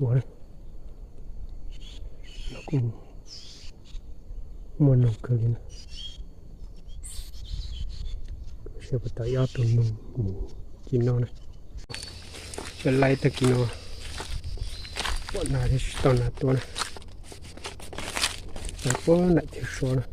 Ua, kuj muaj noog kawg li na. Saib puas tau ib ob tug noog mus ci noj na. Peb laij tag kis no pom nas thiab tsis tau nas tua na. Puag nram chaw so na.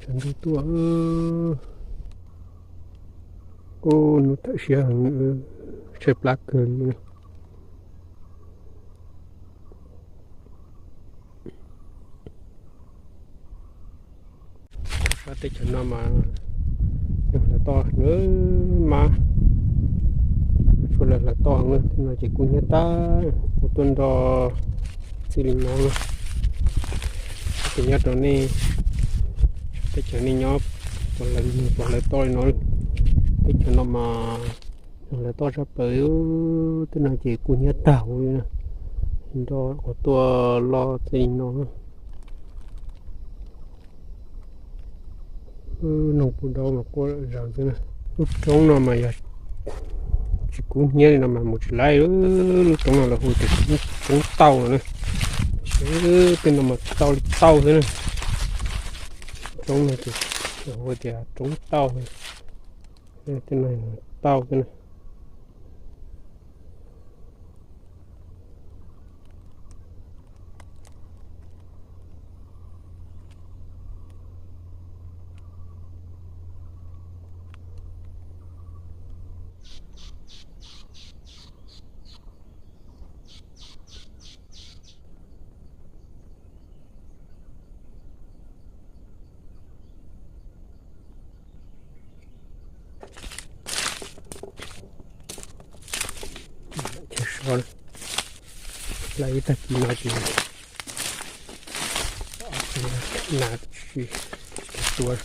Tshav ntuj tuaj, ub, hnub tawm siab heev, tshaib plab kawg li. Sab teb chaws no mas yog hlawv toj heev mas, suav lawv hlawv toj heev, tej no ces kub hnyiab tag, kuv tuaj nrog txij li no. Ces nyob rau nej, teb chaws nej nyob puas hlawv, puas hlawv toj li no? Teb chaws no mas yog hlawv toj tshaj plaws, tej no ces kub hnyiab tag huv li na, nrog qhov tuaj loj txij li no. Noog puv daub mas quaj zom zaws xwb na. Lub roob no mas yog tsis kub hnyiab li no mas mus tsis laib. Lub roob no lawv hu tias roob tauj no na. Tej no mas tauj li tauj xwb na. Roob no ces lawv hu tias roob tauj, tej no tauj xwb na. Chaw so lawm, ib tag kis no ces nas tsis tua.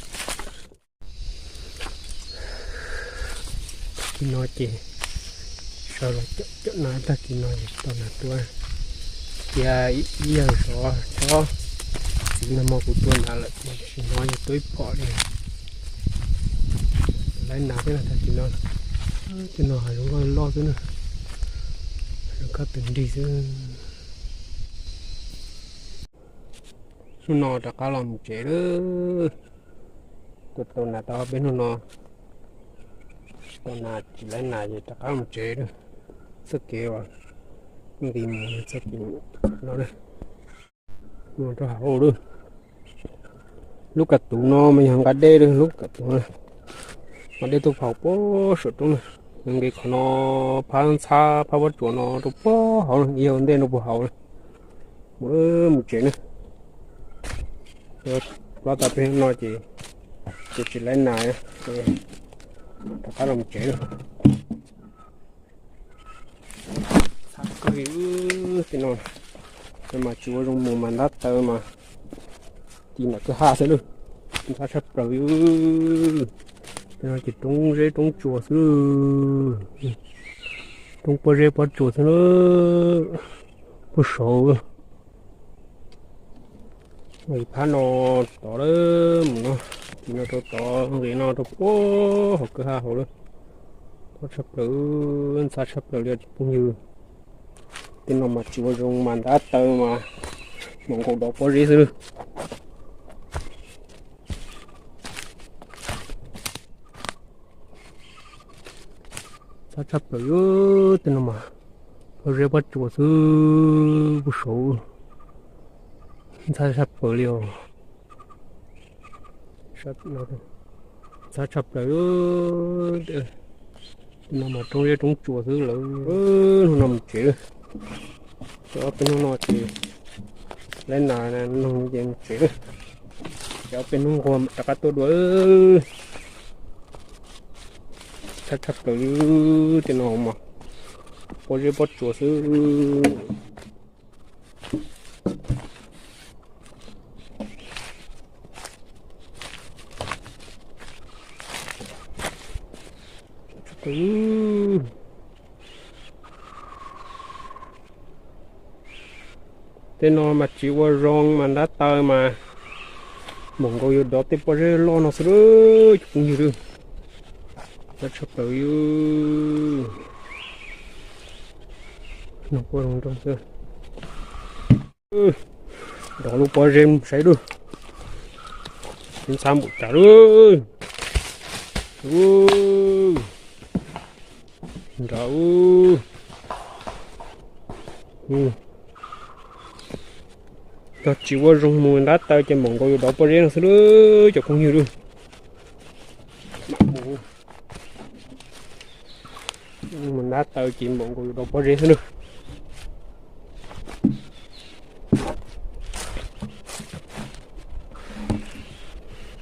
Kis no ces sawv los cov nas, ib tag kis no ces tau nas tua. Cia ib yawg sov tsob txiv no mas kuv tua nas lawm ces tsis hnov yog tua ib phom li. Laib nas thiab tag kis no. Tej no hav zoov loj loj xwb na, hav zoov kab tus nrig xwb. Hnub no rov qab los mus tsev lawm. Tua tau nas tau peb hnub no, tsis tau nas tsis laib nas ces rov qab mus tsev lawm. Txoj kev uas nqis mus txoj kev no, mus rau hauv lawm. Lub kav tus no mas yog nqa dej lawm, lub kav tus no nqa dej tuaj phau puag saum roob na. Nqis qhov no phab ntxhab phab pob tsuas no rau puag hauv, yog ntej no puag hauv lawm. Mus, mus tsev na. Plob tas peb hnub no ces, ces tsis laib nas, rov qab los mus tsev lawm. Txhab kawg li tej no, mas tsis ua zoo mus mas ntab taw mas ci nram kwj ha xwb lawm. Ntxhab tshaj plaws li. Tej no ces roob zeb roob tsuas xwb, roob pob zeb pob tsuas xwb lawm, puag saud. Nqis phab no tod lawm, mus no, tim no rau tod, nqis no rau puag hauv kwj ha hauv lawm. Txhab tshaj plaws, ntxhab tshaj plaws li os cov phooj ywg. Tej no mas tsis ua zoo mas ntab taw mas, mas nkaus dov pob zeb xwb lawm. Ntxhab tshaj plaws li tej no mas, pob zeb pob tsuas xwb puag saud. Ntxhab tshaj plaws li os. Ntxhab tshaj plaws li. Tej no mas roob zeb roob tsuas xwb lawm. Hnub no mus tsev lawm. Cov peb hnub no ces laib nas noog ces mus tsev lawm. Cov peb hnub nquag rov qab tuaj dua. Ntxhab tshaj plaws li tej no mas, pob zeb pob tsuas xwb. Ub, tej no mas tsis ua zoo mas nrab taw mas npaum nkaus yuav dov tej pob zeb loj no xwb lawm cov phooj ywg. Nrab tshaj plaws li. No kuj zoo nroog xwb. Dov lub pob zeb saib lub, ntxhab npaum cas lawm. Nrad, yog tsis ua zoo mus nrab taw ces npaum nkaus yuav dov pob zeb no xwb lawm cov phooj ywg lawm. Mus nrab taw ces npaum nkaus yuav dov pob zeb xwb lawm.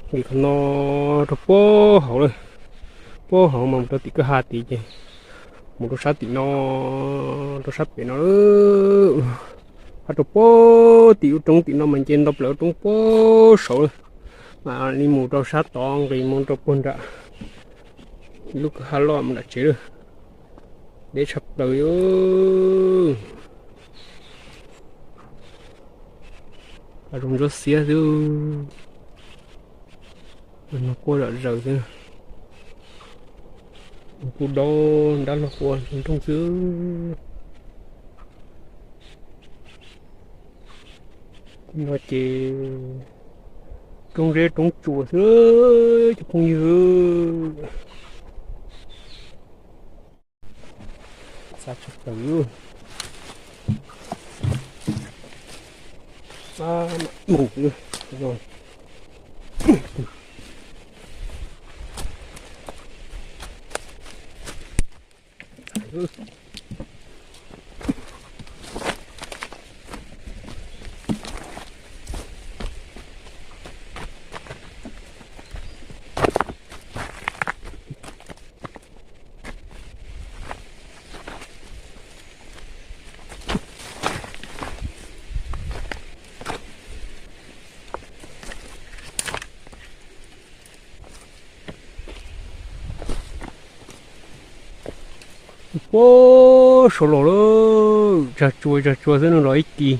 Vim qhov no rau puag hauv lawm, puag hauv mas mus rau tim kwj ha tid ces mus rau sab tim no, rau sab pem no lawm. Qhov rau puag tim lub roob tim no mas nce nto plaws lub roob puag saud lawm, mam li mus rau sab tod nqis mus rau puag nram lub kwj ha loj mus nram tsev lawm. Deb tshaj plaws li. Zoo ntsuab xiab xwb. No quaj zom zaws xwb. Kuj dob nrab los quaj nroog xwb. No ces roob zeb roob tsuas xwb cov phooj ywg. Xav tshaj plaws. Mus. Puag saum los lawm, tsag tsua tsag tsua xwb no los ib kis.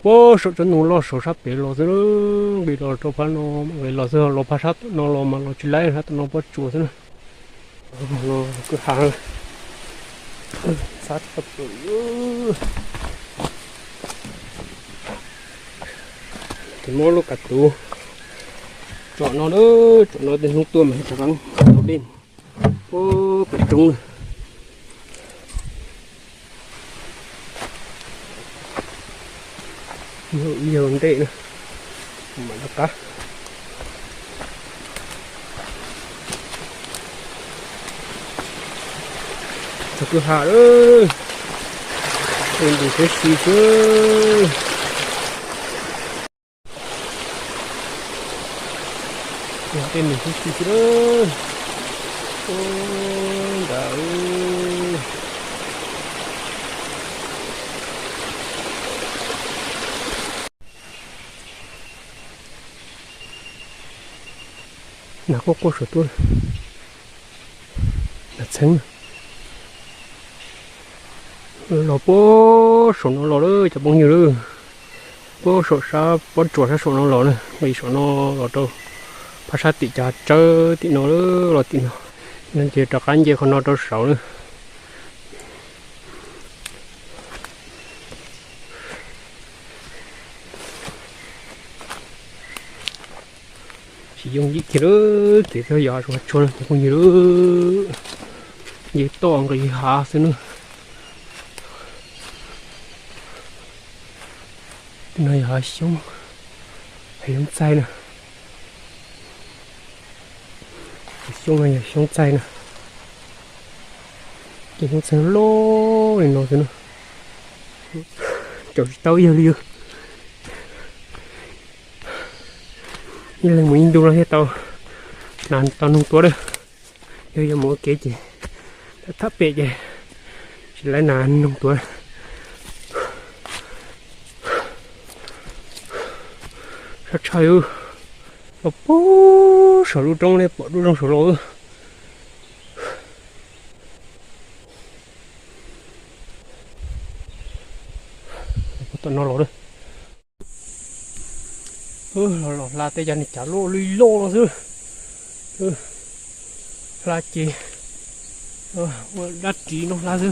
Puag saum tsob ntoo loj saud sab pem los xwb, nqis los rau phab no, nqis los xwb los phab sab tom no los mas los tsis laib, sab tom no pob tsuas xwb na. Kwj ha, xav tshaj plaws. Ces muab lub kav tuv tsom no, tsom no tej hnub tuaj mas rov qab tau dej puag pem roob na. Ib zaug ntej na, mam rov qab. Txog kwj ha lawm, ntus thiab si xwb. Tej nus xwb xwb xwb. Nrad, nas quaj quaj saum tuaj, nas txheeb. Los puag saum no los lawm cov phooj ywg lawm. Puag saum sab pob tsuas sab saum no los na, nqis saum no los rau phab sab tim cav tsawb tim no lawm, los tim no. No ces rov qab nce qhov no rau saud na. Tsis yooj yim kiag lawm, kev txog yos hav zoov hav tsuag no cov phooj ywg lawm. Nce toj nqis hav xwb na. No yog hav xyoob, hav xyoob txaij na. Xyoob no yog xyoob txaij na. Ces xyoob txaij loj li no xwb na. Caum tsis tau ib yawg li. Ib leeg mus ib ntu no thiaj tau, nas tau noog tuav lawm. Yog yuav mus ua kev ces thab pem ces tsis laib nas noog tuav. Sab tshaj, los puag saum lub roob ne, pom lub roob saud los. No los, los hla tej yam niag cav loj li loj no xwb. Hla ces ua dab tsi no hla xwb.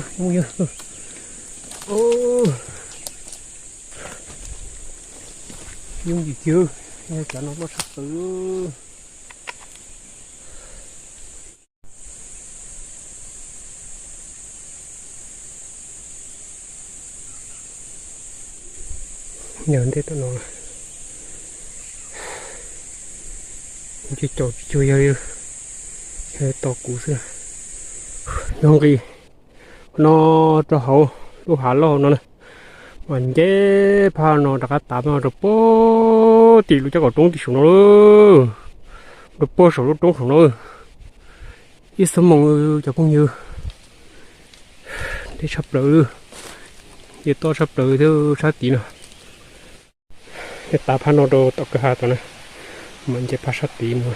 Yooj yim kiag, cav no loj tshaj plaws. Yog ntej tom no, ces caum tsis cuag yog li, yog tos kuv xwb. Yog nqis no rau hauv lub hav loj no na, mas nce phaj no rov qab tav no rau puag tim lub caj kaum roob tim saum no lauj, rau puag saum lub roob saum no. Ib xuab moos cov phooj ywg, deb tshaj plaws, ces toj tshaj plaws thiab sab tid no. Tav phaj no rau tom kwj ha tom na, mas nce phaj sab tid no,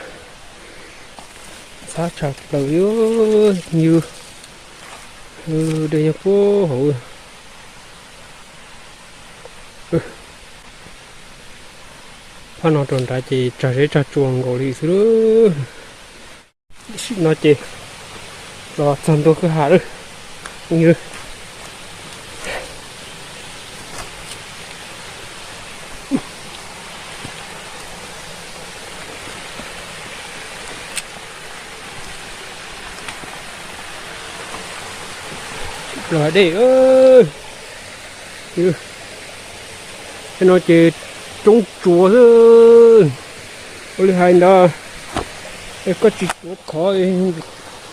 ntxhab tshaj plaws ywg. Dej nyob puag hauv. Phaj no rau nrad ces tsag zeb tsag tsua nkaus li xwb. Tam sim no ces los txog ntua kwj ha lawm. Phooj ywg, los dej, tej no ces roob tsuas xwb. Ua li hais ntawd, koj tsis tuav khov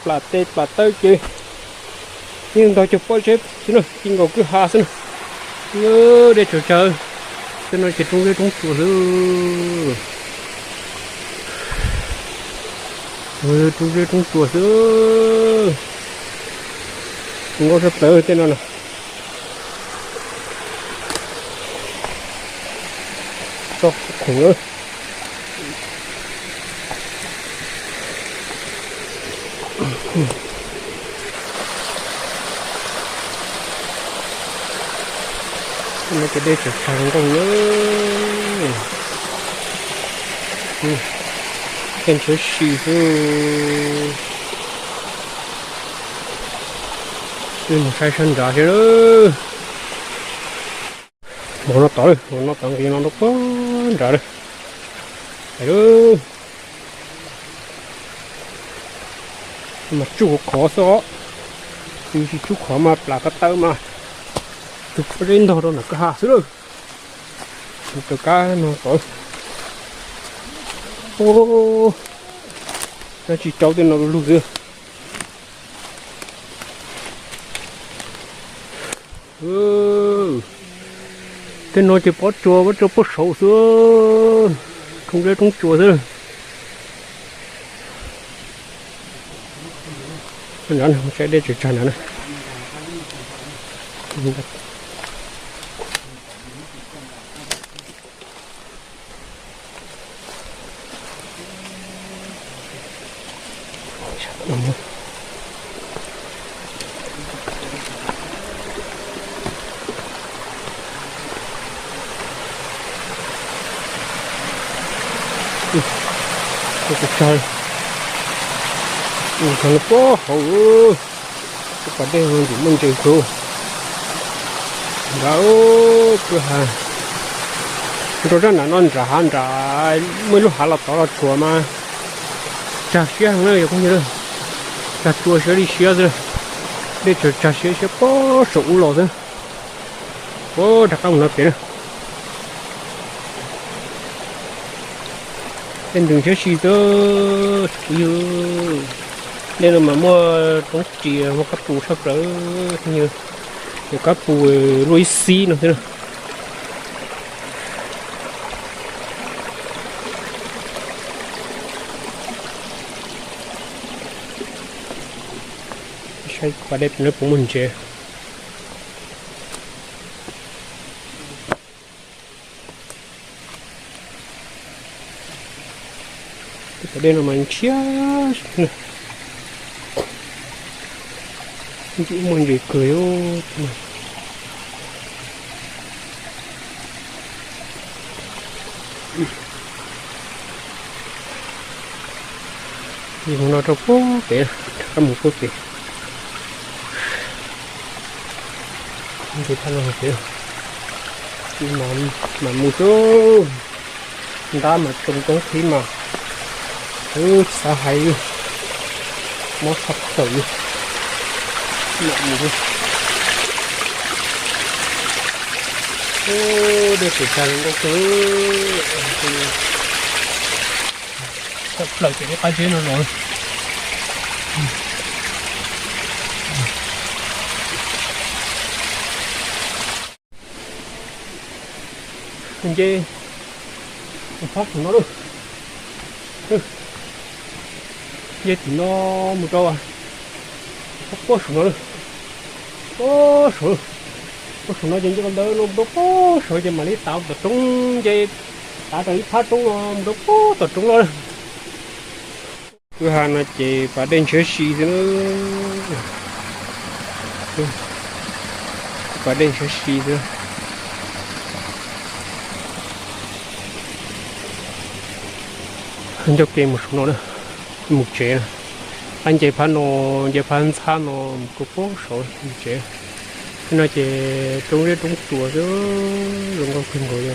plam tes plam taw ces yeej ntog cov pob zeb xwb na, ci nkaus kwj ha xwb na. Dej tsaws tsawv, tej no ces roob zeb roob tsuas xwb. Roob zeb roob tsuas xwb. Zoo nkauj sab plaws tej no na. Txoj khoom lawm. No ces dej tsaws tsag zoo nkauj na. Tej ntshiab si xwb. Mus saib sab nrad seb. Mus no tod, mus no tod nqis no rau puag nrad lawm. Hais lawm, mas tsuj khov xwb os. Tsis tsuj khov mas plam ko taw mas tus pob zeb ntog rau nram kwj ha xwb lawm. Tus kab no tod, dab tsi rau tej no lug xwb. Tej no ces pob tsuas, pob tsuas puag saud xwb, roob zeb roob tsuas xwb. Nrad mus saib dej tsaws tsag nrad na. Tsag, tsag no puag hauv, pas dej no ntxim muaj ntses kawg. Nrad, kwj ha, nrau zaj nram no nram hav nram, muaj ib lub hav los tod los tshuav mas tsag siab heev na yog phooj ywg, tsag tsua siab li siab xwb. Dej tsaws tsag siab siab puag saum ub los xwb. Ua rov qab mus no pem na. Tej ntws ntshiab si xwb, phooj ywg. Dej no mas muaj roob ris muaj kab pus tshaj plaws, phooj ywg. Cov kab pus luaj ib xib no xwb na. Saib pas dej no puas muaj ntses. Pas dej no mas ntshiab, ntxim muaj ntses kawg. Mus no rau puag pem, rov qab mus puag pem. Nce thaj no pem, mam mus xwb. Ntab mas tsoo koob qhib mas, tsis xav hais li, mob tshaj plaws li. Mam mus, dej pem tag zoo nkauj kawg, tshaj plaws ces ib qab zeb no los. Nce, txhob saum no lawm. Nce tim no mus rau, puag saum no lawm. Puag saum, puag saum no ces nce ko ntawd no mus rau puag saud ces mam li tav tom roob, nce tav rau ib phab roob no mus rau puag tom roob loj lawm. Kwj ha no ces pas dej ntshiab si xwb na. Pas dej ntshiab si xwb. Ncauj ke mus saum no na, mus tsev na. Ab, nce phab no, nce phab ntxhab no mus rau puag saud mus tsev. Tej no ces roob zeb roob tsuas xwb, zoo nkauj kawg nkaus li.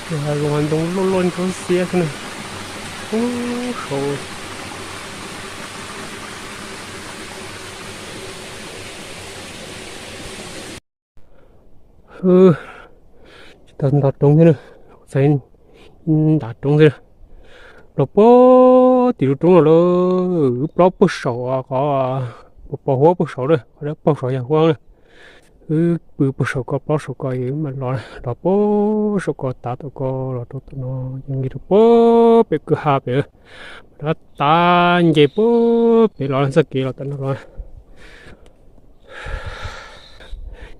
Zoo ntoo loj loj ntsuab xiab xwb na. Ub, saud. Tsis tau nto roob thiab na, txawm nram roob xwb. Los puag tim lub roob no lawm, wb plob puag saum qhov, pos huab puag saum lawm, qhov dawb paug saud yog huab na. Wb pw puag saum ko, plob saum ko es wb mam los, los puag saum ko tav tom ko los rau tom no, yog nce rau puag pem kwj ha pem, rov qab tav nce puag pem los txoj kev los tom no los.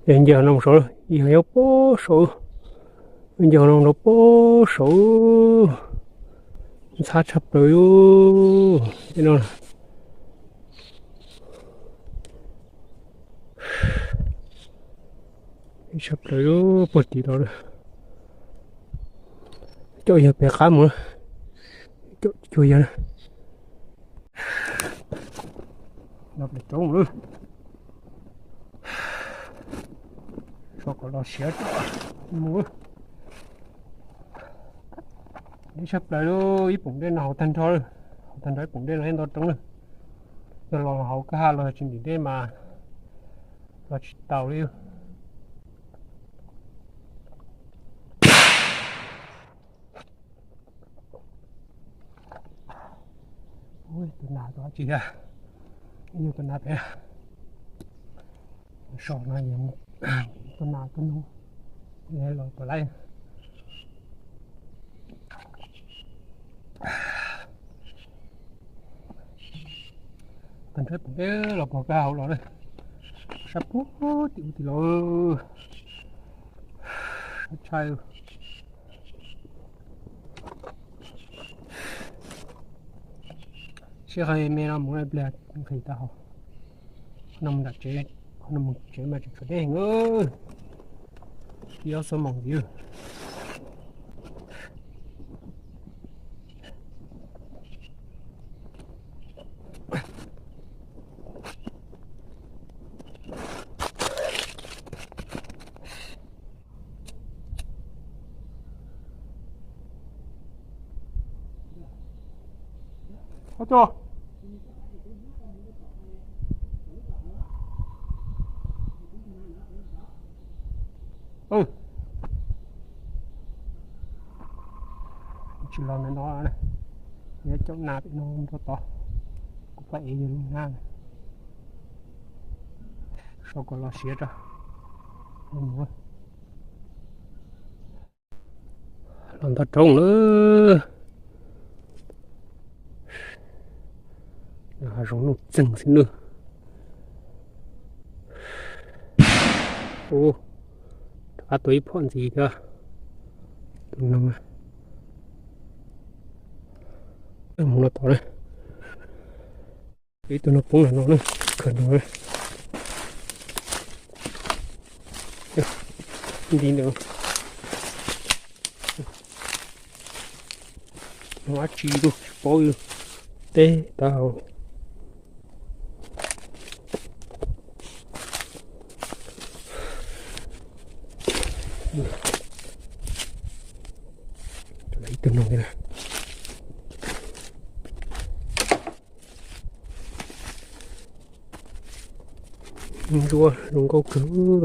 Ces nce no mus saud, ib yog puag saud, nce no mus rau puag saud, ntxhab tshaj plaws li. Tej no tshaj plaws li, puag tim no lawm. Coj yawg pem qab mus, coj cuag yawg. No pem roob lawm. So kom los siav mus. Deb tshaj plaws li, ib poom dej no haus tag nrho, haus tag nrho ib poom dej no thiab nto roob lawm. Yog los hauv kwj ha los tsis ntim dej mas los tsis taus li. Tus nas tus dab tsi thiab, ib nyuag tus nas pem, so no tus nas tus noog los tom lawm. Tag nrho poom dej los pog kwj ha hauv los na, sab puag tim ub tim los, sab tshaj. Sib qhov me no mus ib pliag nqhis tau hauv. Qhov no mus nram tsev, qhov no mus tsev mas tseem tshuav deb heev. Ib ob xuab moos ntxiv. Tsis los ntawm no, yog caum nas pem no rau tod, kuv pab ev yog lub hnab, sau kom los siav tso. Los ntog roob lawm. Hav zoov nuj txeeg xwb nawb. Ub, rov qab tua ib phom ntxiv thiab. Tus noog. Mus no tod na. Ib tug no poob no no na, khawm no na. Nti ntawd. Mus dab tsi los tsis paub, teb tav hauv. Ib tug no na. Ntsuab zoo nkauj kawg.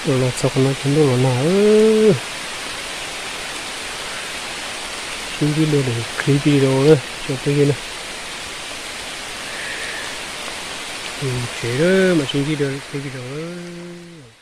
Los txog qhov no ces ntuj los nag. Sib ntsib dua lwm clip video na tsoom phooj ywg na. Tsev mas sib ntsib dua lwm clip video na.